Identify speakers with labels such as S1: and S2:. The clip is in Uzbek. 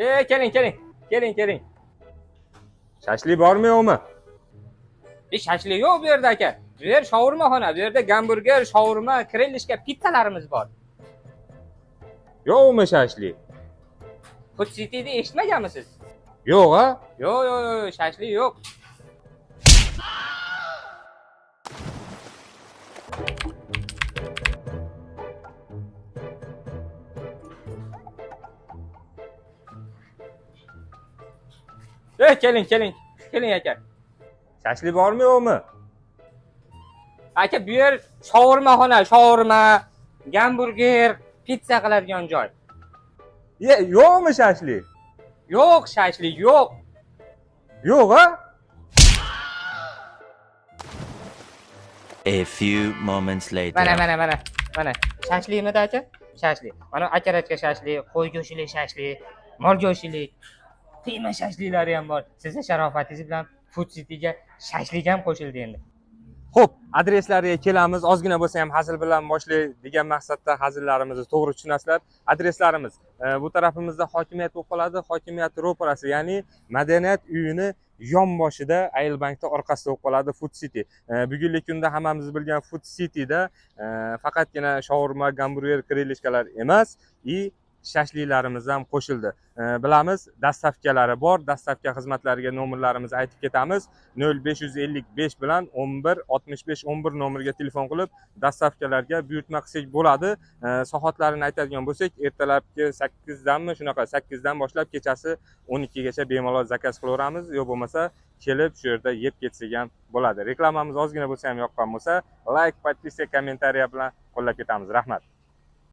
S1: Keling, keling. Keling, keling.
S2: Shashlik bormi, yo'qmi?
S1: Shashlik yo'q bu yerda, aka. Bu yer shaurmaxona. Bu yerda gamburger, shaurma, крылышка, pizzalarimiz bor.
S2: Yo'qmi shashlik?
S1: Food City'ni eshitmaganmisiz?
S2: Yo'q, a?
S1: Yo'q, yo'q, yo'q, shashlik yo'q. Keling, keling. Keling, aka.
S2: Shashlik bormi, yo'qmi?
S1: Aka, bu yer shaurmaxona, shaurma, gamburger, pitsa qiladigan joy.
S2: Ye, yo'qmi shashlik?
S1: Yo'q, shashlik yo'q.
S2: Yo'q, a?
S3: A few moments later.
S1: Mana, mana, mana. Mana. Shashlikmidi, aka? Shashlik. Mana akarachka shashlik, qo'y go'shtli shashlik, mol go'shtli, qiyma shashliklari ham bor. Sizni sharofatingiz bilan Food Cityga shashlik ham qo'shildi endi.
S2: Xo'p, adreslariga kelamiz. Ozgina bo'lsa ham hazil bilan boshlay degan maqsadda hazillarimizni to'g'ri tushunasizlar. Adreslarimiz bu tarafimizda hokimiyat bo'lib qoladi. Hokimiyat ro'parasi, ya'ni madaniyat uyini yonboshida, Ailbankda orqasida bo'lib qoladi Food City. Bugungi kunda hammamiz bilgan Food Cityda faqatgina shaurma, gamburger, крылышка lar emas, и shashliklarimiz ham qo'shildi. Bilamiz, доставка lari bor. Доставка xizmatlariga nomerlarimizni aytib ketamiz. 0555 bilan 11 65 11 nomeriga telefon qilib доставка larga buyurtma qilsak bo'ladi. Soatlarini aytadigan bo'lsak, ertalabki 8 danmi, shunaqa 8 dan boshlab kechasi 12 gacha bemalol zakaz qilaveramiz. Yo bo'lmasa kelib shu yerda yeb ketsak ham bo'ladi. Reklamamiz ozgina bo'lsa ham yoqqan bo'lsa, layk, подписка, kommentariya bilan qo'llab ketamiz. Rahmat.